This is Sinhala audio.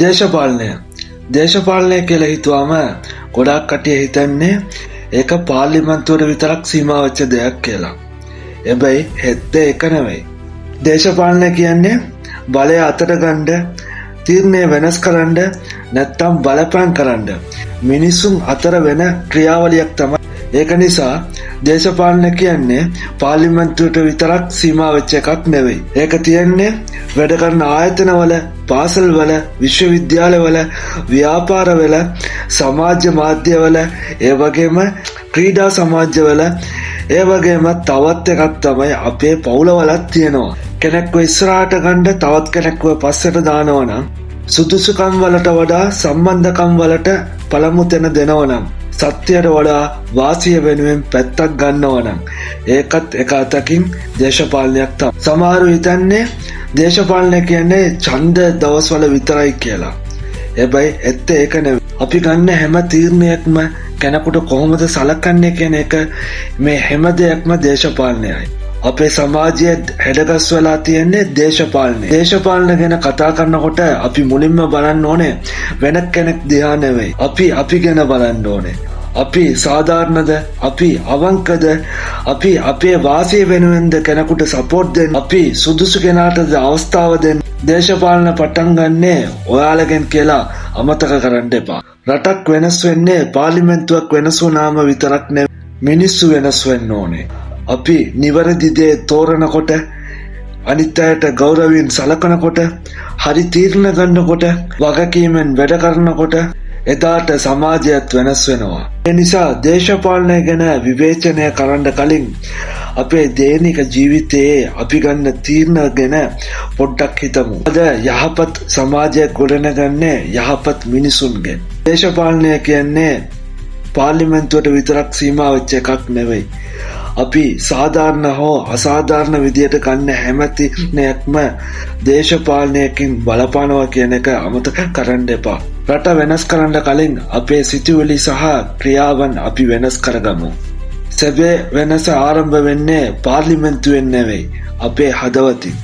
දේශපාලනය. දේශපාලනය කියලා හිතුවාම ගොඩාක් කට්ටිය හිතන්නේ ඒක පාර්ලිමේන්තුවට විතරක් සීමා වෙච්ච දෙයක් කියලා. හැබැයි ඇත්ත ඒක නෙවෙයි. දේශපාලනය කියන්නේ බලය අතට ගන්න, තීරණය වෙනස් කරන්න, නැත්තම් බලපෑම් කරන්න මිනිස්සුන් අතර වෙන ක්‍රියාවලියක් තමයි. ඒක නිසා දේශපාලන කියන්නේ පාර්ලිමේන්තුවට විතරක් සීමා වෙච්ච එකක් නෙවෙයි. ඒක තියෙන්නේ වැඩ කරන ආයතනවල, පාසල්වල, විශ්වවිද්‍යාලවල, ව්‍යාපාරවල, සමාජ මාධ්‍යවල, ඒ වගේම ක්‍රීඩා සමාජවල, ඒ වගේම තවත් එකක් තමයි අපේ පවුලවලත් තියෙනවා. කෙනෙක්ව ඉස්සරහට ගන්න තවත් කෙනෙක්ව පස්සට දානවා නම්, සුදුසුකම් වලට වඩා සම්බන්ධකම් වලට පළමු තැන දෙනවා නම්, සත්‍යයට වඩා වාසිය වෙනුවෙන් පැත්තක් ගන්නවා නම්, ඒකත් එක අතකින් දේශපාලනයක් තමයි. සමහරු හිතන්නේ දේශපාලනය කියන්නේ ඡන්ද දවස්වල විතරයි කියලා. හැබැයි ඇත්ත ඒක නෙවෙයි. අපි ගන්න හැම තීරණයක්ම, කෙනෙකුට කොහොමද සලකන්නේ කියන එක, මේ හැම දෙයක්ම දේශපාලනයයි. අපේ සමාජය හැඩගස් වෙලා තියෙන්නේ දේශපාලනය. දේශපාලන ගැන කතා කරනකොට අපි මුලින්ම බලන්න ඕනේ වෙන කෙනෙක් දිහා නෙවෙයි. අපි අපි ගැන බලන්න ඕනේ. අපි සාධාරණද? අපි අවංකද? අපි අපේ වාසිය වෙනුවෙන්ද කෙනෙකුට සපෝට් දෙන්නේ? අපි සුදුසු කෙනාටද අවස්ථාව දෙන්නේ? දේශපාලන පටන් ගන්නේ ඔයාලගෙන් කියලා අමතක කරන්න එපා. රටක් වෙනස් වෙන්නේ පාර්ලිමේන්තුවක් වෙනස් වුණාම විතරක් නෙවෙයි, මිනිස්සු වෙනස් වෙන්න ඕනේ. අපි නිවැරදි දේ තෝරනකොට, අනිත් අයට ගෞරවයෙන් සලකනකොට, හරි තීරණ ගන්නකොට, වගකීමෙන් වැඩ කරනකොට, එදාට සමාජයත් වෙනස් වෙනවා. ඒ නිසා දේශපාලනය ගැන විවේචනය කරන්න කලින් අපේ දෛනික ජීවිතයේ අපි ගන්න තීරණ ගැන පොඩ්ඩක් හිතමු. අද යහපත් සමාජයක් ගොඩනගන්නේ යහපත් මිනිසුන්ගෙන්. දේශපාලනය කියන්නේ පාර්ලිමේන්තුවට විතරක් සීමා වෙච්ච එකක් නෙවෙයි. අපි සාධාරණ හෝ අසාධාරණ විදියට ගන්න හැම තීරණයක්ම දේශපාලනයකින් බලපානවා කියන එක අමතක කරන්න එපා. රට වෙනස් කරන්න කලින් අපේ සිතුවිලි සහ ක්‍රියාවන් අපි වෙනස් කරගමු. සැබෑ වෙනස ආරම්භ වෙන්නේ පාර්ලිමේන්තුවෙන් නෙවෙයි, අපේ හදවතින්.